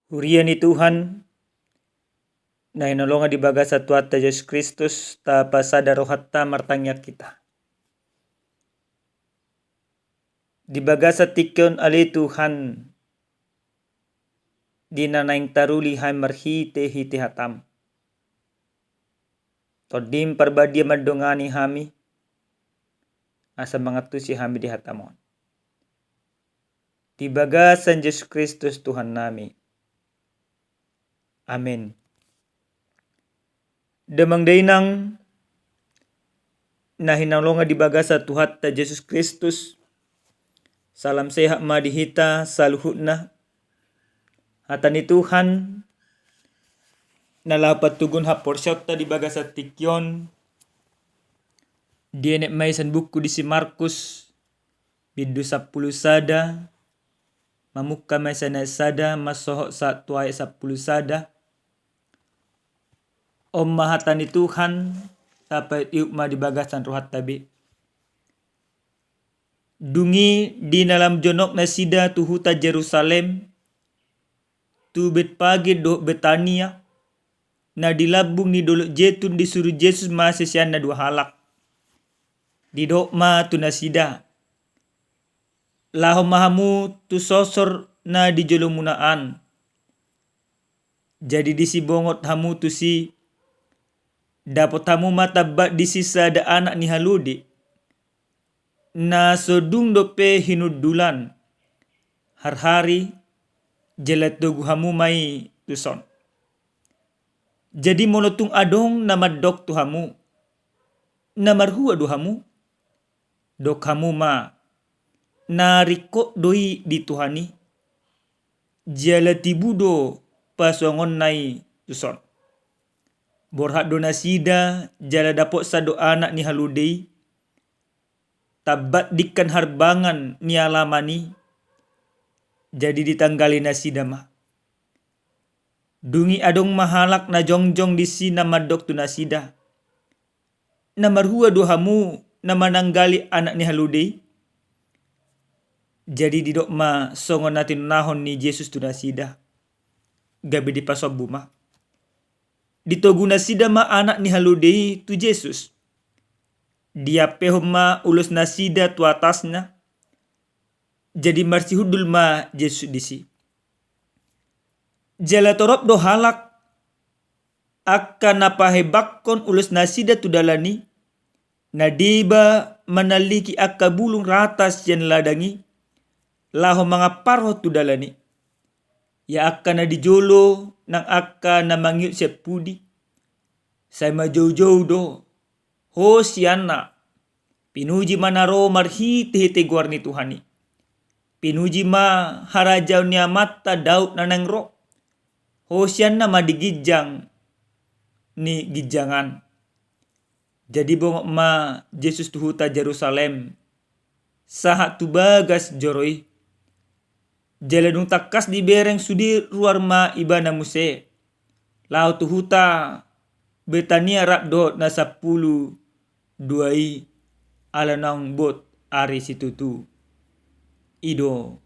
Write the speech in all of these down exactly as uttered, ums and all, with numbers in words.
Huria ni Tuhan, na hinaholongan di bagasan Tuhanta Jesus Kristus, tapasada rohanta martangiang hita. Di bagasan tingki on ale Tuhan, di na naeng taruli hami marhite-hite hataM. TondiM Parbadia mandongani hami, asa mangantusi hami di hataM on. Di bagasan Jesus Kristus Tuhannami. Amen. Damang dainang na hinaholongan di bagasan Tuhanta Jesus Kristus, salam sehat ma di hita saluhutna. Hata ni Tuhan na laho patoguhon haporseaonta di bagasan tingki on, dienet ma i sian buku di si Markus, bindu sampulu sada, mamungka ma i sian ayat sada mansohot sahat tu ayat sampulu sada. On ma hata ni Tuhan, tapaihut-ihut ma di bagasan rohanta be. Dung i di na lam jonok nasida tu huta Jerusalem, tu Betpage dohot Betania, na di lambung ni dolok Jetun, disuru Jesus ma siseanna dua halak. Didok ma tu nasida: Laho ma hamu tu sosor na di jolomuna an. Jadi disi bongot hamu tusi, dapot hamu ma tambat disi sada anak ni halode, na so dung dope hinundulan, harhari, jala togu hamu ma i tuson. Jadi molo tung adong na mandok tu hamu: Na marhua do hamu? Dok hamu ma: Na ringkot do i di Tuhan i, jala tibu do pasuangonna i tuson. Borhat do nasida jala dapotsa do anak ni halode i, tambat dingkan harbangan ni alaman i, jadi ditanggali nasida ma. Dung i adong ma halak na jongjong disi na mandok tu nasida: Na marhua do hamu na mananggali anak ni halode i? Jadi didok ma songon na tinonahon ni Jesus tu nasida, gabe dipasombu ma. Ditogu nasida ma anak ni halode i tu Jesus. Diampehon ma ulos nasida tu atasna, jadi marsihundul ma Jesus disi. Jala torop do halak, angka na pahebakkon ulos nasida tu dalan i, na deba manalliki angka bulung rata sian ladang i, laho mangamparhon tu dalan i. Ia angka na di jolo nang angka na mangihut sian pudi, sai majoujou do: Hosianna! Pinuji ma na ro marhitehite goar ni Tuhan i. Pinuji ma harajaon ni amanta Daud na naeng ro. Hosianna ma di ginjang ni ginjang an. Jadi bongot ma Jesus tu huta Jerusalem, sahat tu bagas joro i. Jala dung tangkas dibereng sude, ruar ma ibana muse laho tu huta Betania rap dohot na sampulu dua i, ala naung bot ari situtu. I do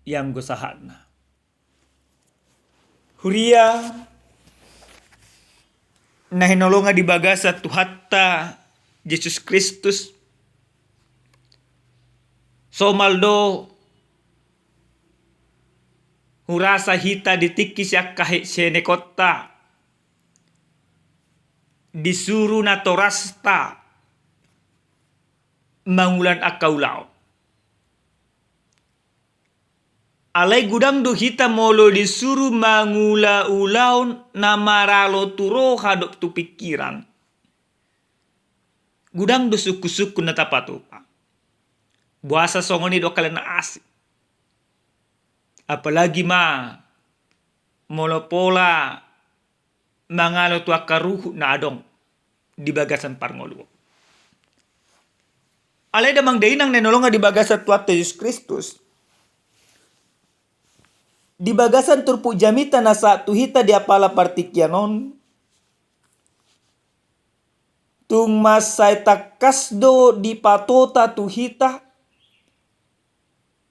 ianggo sahatna. Huria na hinaholongan di bagasan Tuhanta Jesus Kristus, somal do hurasa hita di tingki sian hahe-, sihenekonta disuru natorasta mangula angka ulaon. Alai godang do hita molo disuru mangula ulaon na maralo tu roha dohot tu pingkiran. Godang do sungkun-sungkun na tapatupa. Boasa songon i do angka na asing. Apalagi ma molo pola mangalo tu angka ruhut na adong di bagasan parngoluon. Alai damang dainang na hinaholongan di bagasan Tuhanta Jesus Kristus, di bagasan turpuk jamita na sahat tu hita di apala partingkian on, tung mansai tangkas do dipatota tu hita,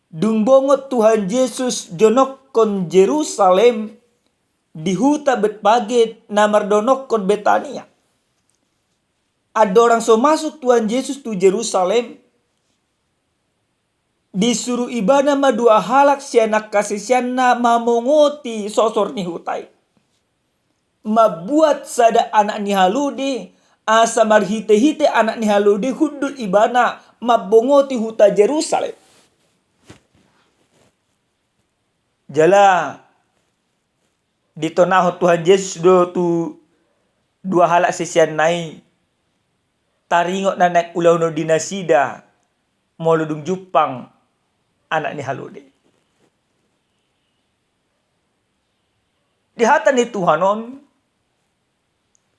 dung bongot Tuhan Jesus jonok Jerusalem, di huta Betfage na mardonokkon Betania. Andorang so masuk Tuhan Jesus tu Jerusalem, disuru Ibana ma dua halak sian angka siseanna mamongoti sosor ni huta i, mambuat sada anak ni halode, asa marhitehite anak ni halode hundul Ibana mambongoti huta Jerusalem. Jala ditonahon Tuhan Jesus do tu dua halak siseanna i taringot na naeng ulahonon di nasida molo dung jumpang anak ni halode. Di hata ni Tuhan on,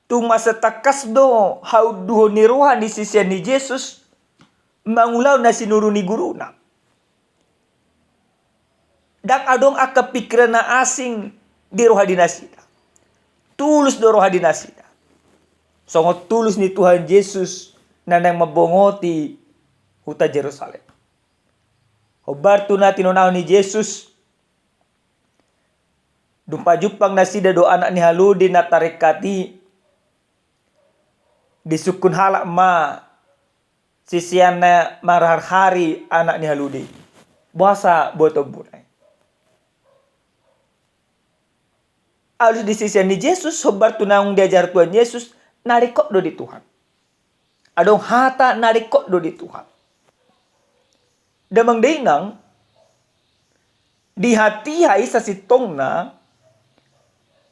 tung mansai tangkas do haunduhon ni roha ni sisean ni Jesus mangulahon na sinuru ni guruna. Ndang adong angka pingkiran na asing di roha ni nasida. Tulus do roha ni nasida, songon tulus ni Tuhan Jesus na naeng mambongoti huta Jerusalem. Hombar tu na tinonahon ni Jesus, dung pajumpang nasida do anak ni halode na tarengkat i, disungkun halak ma siseanna marharhari anak ni halode i. Boasa botoonmuna i? Alus di sisean ni Jesus, hombar tu naung diajar Tuhan Jesus, na ringkot do di Tuhan. Adong hata na ringkot do di Tuhan. Damang dainang, di hatiha i sasintongna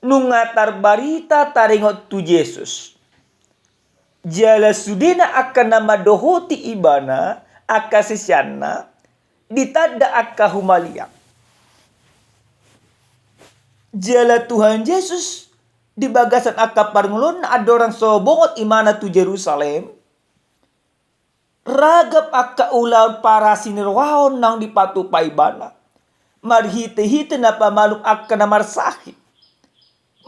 nunga tarbarita taringot tu Jesus. Jala sudena angka na mandohoti Ibana, angka siseanna, ditanda angka humaliang. Jala Tuhan Jesus di bagasan angka parngoluonna andorang so bongot Ibana tu Jerusalem, ragam angka ulaon parasi ni roha on naung dipatupa Ibana marhitehite na pamalum angka na marsahit,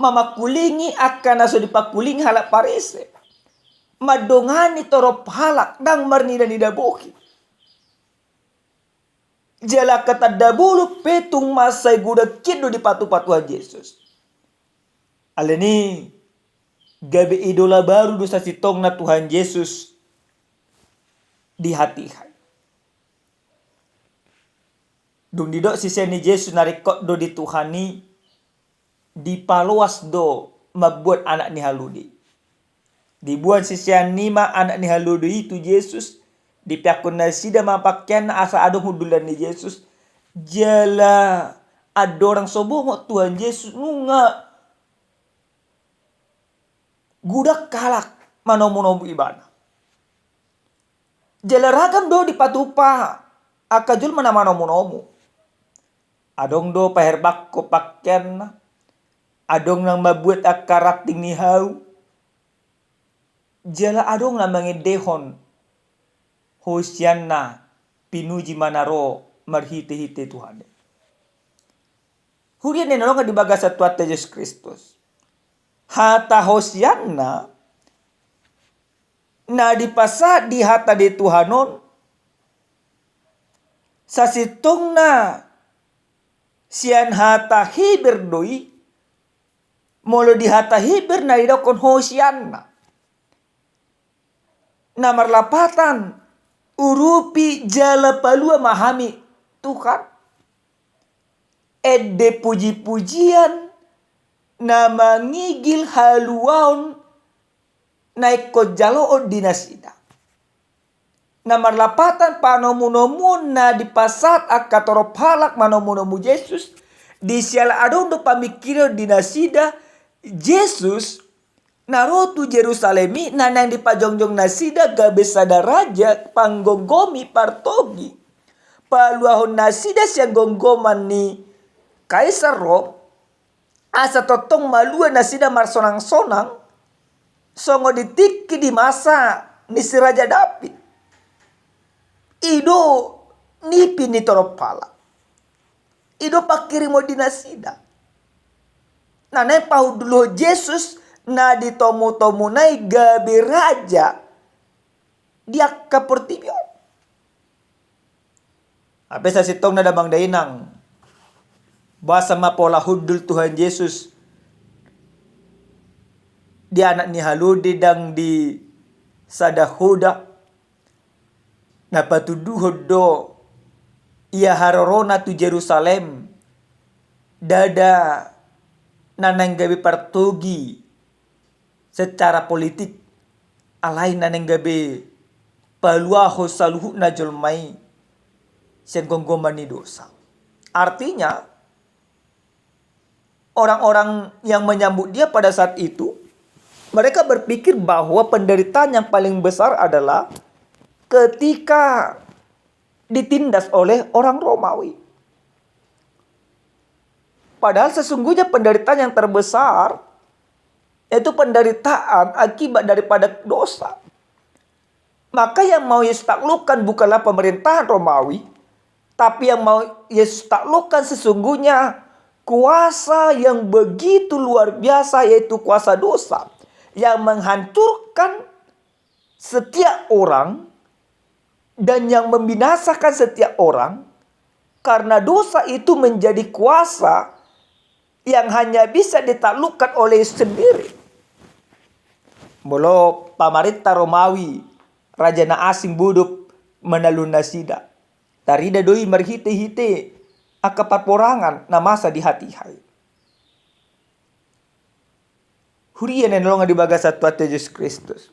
mamangkulingi angka na so dipangkulingi halak Parise, mandongani torop halak, ndang marnidanida bohi. Jala angka tanda bolon pe tung mansai godang hian do dipatupa Tuhan Jesus. Alani i, gabe idola baru do sasintongna Tuhan Jesus di hatiha i. Dung didok sisean ni Jesus na ringkot do di Tuhan i, dipaloas do mambuat anak ni halode i. Diboan sisean i ma anak ni halode i tu Jesus, dipeakkon nasida ma pakeanna asa adong hundulan ni Jesus. Jala andorang so bongot Tuhan Jesus nunga godang halak manomunomu Ibana. Jala ragam do dipatupa angka jolma na manomunomu. Adong do paherbangkon pakeanna, adong na mambuat angka ranting ni hau, jala adong na mangendehon Hosianna, pinuji ma na ro marhitehite Tuhan i. Huria na hinaholongan di bagasan Tuhanta Jesus Kristus, hata Hosianna na dipasahat di hata ni Tuhan on, sasintongna sian hata Heber do i. Molo di hata Heber na didokhon Hosianna, na marlapatan, urupi jala palua ma hami Tuhan. Ende pujipujian na mangigil haluaon na ingkon jaloon di nasida. Na marlapatan panomunomuon na dipasahat angka torop halak manomunomu Jesus, di siala adong do pamingkiron di nasida, Jesus na ro tu Jerusalem i na naeng dipajongjong nasida gabe sada raja panggomgomi partogi, paluahon nasida sian gomgoman ni Kaisar Rom, asa tongtong malua nasida marsonangsonang, songon di tingki di masa ni si Raja Daud. I do nipi ni torop halak. I do pangkirimon di nasida. Na naeng pahundulhon Jesus na ditomutomuna i gabe raja di angka portibi on. Hape sasintongna damang dainang, Boasa ma pola hundul Tuhan Jesus di anak ni halode ndang di sada hoda? Na patuduhon do ia harorona tu Jerusalem, ndada na naeng gabe partogi secara politik, alai na naeng gabe paluahon saluhutna jolma i sian gomgoman ni dosa. Artinya, orang-orang yang menyambut dia pada saat itu, mereka berpikir bahwa penderitaan yang paling besar adalah ketika ditindas oleh orang Romawi. Padahal sesungguhnya penderitaan yang terbesar yaitu penderitaan akibat daripada dosa. Maka yang mau Yesus taklukkan bukanlah pemerintahan Romawi, tapi yang mau Yesus taklukkan sesungguhnya kuasa yang begitu luar biasa, yaitu kuasa dosa yang menghancurkan setiap orang dan yang membinasakan setiap orang, karena dosa itu menjadi kuasa yang hanya bisa ditaklukkan oleh Yesus sendiri. Molo pamarenta Romawi, raja na asing, bodop manalon nasida, tarida do i marhite-hite angka parporangan na masa di hatiha i. Huria na hinaholongan di bagasan Tuhanta Jesus Kristus,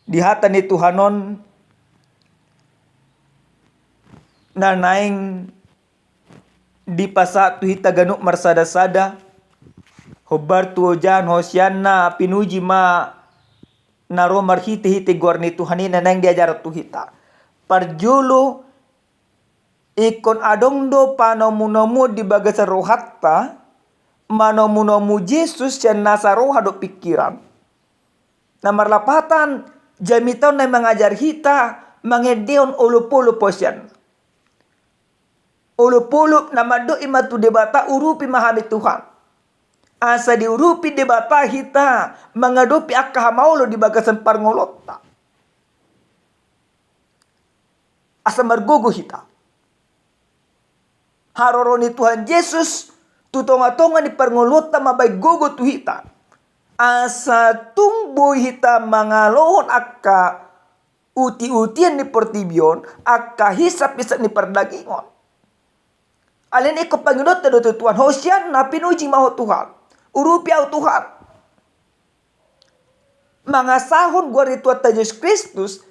di hata ni Tuhan on na naeng dipasahat tu hita ganup marsada-sada, hombar tu ojahan Hosianna, pinuji ma na ro marhite-hite goar ni Tuhan i, na naeng diajarhon tu hita. Parjolo, ingkon adong do panomu-nomuon di bagasan rohanta manomu-nomu Jesus sian nasa roha dohot pingkiran. Na marlapatan, jamita on naeng mangajar hita mangendehon olop-olop Hosianna. Olop-olop na mandok i ma tu Debata, urupi ma hami Tuhan. Asa diurupi Debata hita mangadopi angka hamaolon di bagasan parngoluonta. Asa margogo hita. Haroro ni Tuhan Jesus tu tonga-tonga ni parngoluonta mambahen gogo tu hita, asa tung boi hita mangalohon angka uti-utian ni portibi on, angka hisap-hisap ni pardagingon. Alani i ingkon pangidoanta do tu Tuhan, Hosianna, pinuji ma Ho Tuhan, urupi ahu Tuhan. Mangasahon goar ni Tuhanta Jesus Kristus,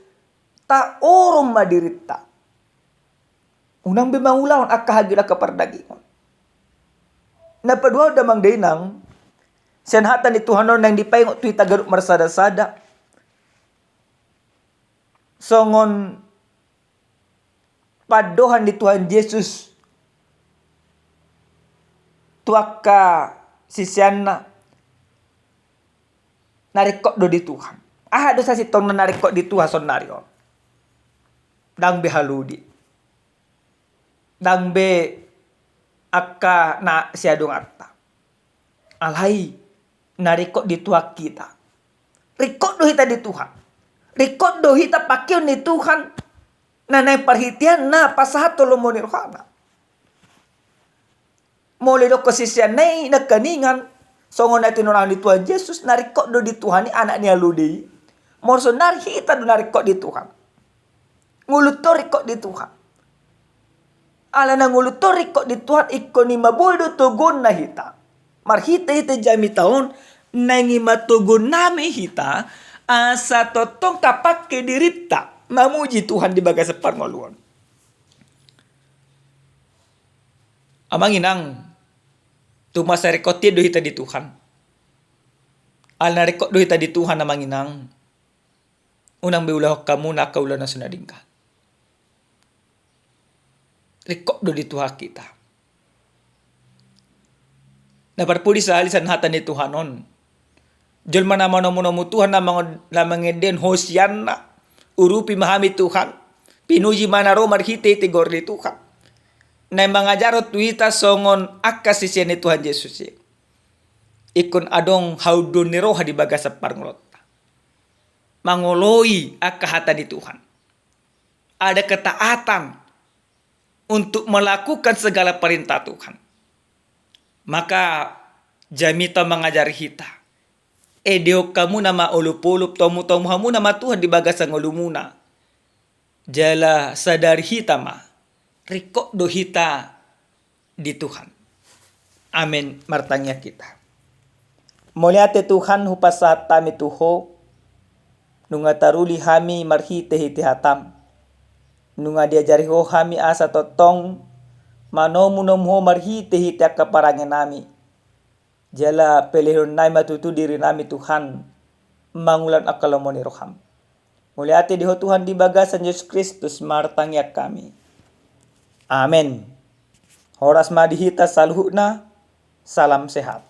taorom ma dirinta. Unang be mangulahon angka hagilon, angka pardagingon. Na paduahon damang dainang, sian hata ni Tuhan on naeng dipaingot tu hita ganup marsada-sada, songon pandohan ni Tuhan Jesus tu angka siseanna, na ringkot do di Tuhan. Aha do sasintongna na ringkot di Tuhan saonnari on? Ndang be halode, ndang be angka na siadonganta. Alai na ringkot di Tuhan hita. Ringkot do hita di Tuhan. Ringkot do hita pangkeon ni Tuhan na naeng parhiteanna pasahathon lomo ni rohana. Molo didokkon siseanna i nangkiningan, songon na tinorang ni Tuhan Jesus, na ringkot do di Tuhan i anak ni halode i. Molo saonnari, hita do na ringkot di Tuhan. Ngolunta on ringkot di Tuhan. Alana ngolunta on ringkot di Tuhan, ingkon i ma boi do togonna hita. Marhite-hite jamita on, naeng i ma togonnami hita, asa tongtong tapangke dirinta mamuji Tuhan di bagasan parngoluon. Amang inang, tung masa ringkot do hita di Tuhan. Alana ringkot do hita di Tuhan, amang inang, unang be ulahon hamu angka ulaon na so na denggan. Ringkot do di Tuhan hita. Na parpudi sahali sian hata ni Tuhan on, jolma na manomu-nomu Tuhan, na mango-, na mangendehon Hosianna, urupi ma hami Tuhan, pinuji ma na ro marhite-hite goar ni Tuhan, naeng mangajarhon tu hita songon angka sisean ni Tuhan Jesus i. Ingkon adong haunduhon ni roha di bagasan parngoluonta mangoloi angka hata ni Tuhan. Ada ketaatan untuk melakukan segala perintah Tuhan. Maka jamita mangajari hita. Edehon hamuna ma olopolop, tomutomu hamuna ma Tuhan di bagasan ngolumuna. Jala sadari hita ma, ringkot do hita di Tuhan. Amen. Martangiang hita. Mauliate Tuhan, hupasahat hami tu Ho, nunga taruli hami marhitehite hataM. Nunga diajari Ho hami asa tongtong manomunomu Ho marhitehite angka parangenami. Jala pelehon nami ma tutu dirinami Tuhan, mangulahon angka lomo ni rohaM. Mauliate di Ho Tuhan di bagasan Jesus Kristus martangiang hami. Amen. Horas ma di hita saluhutna, salam sehat.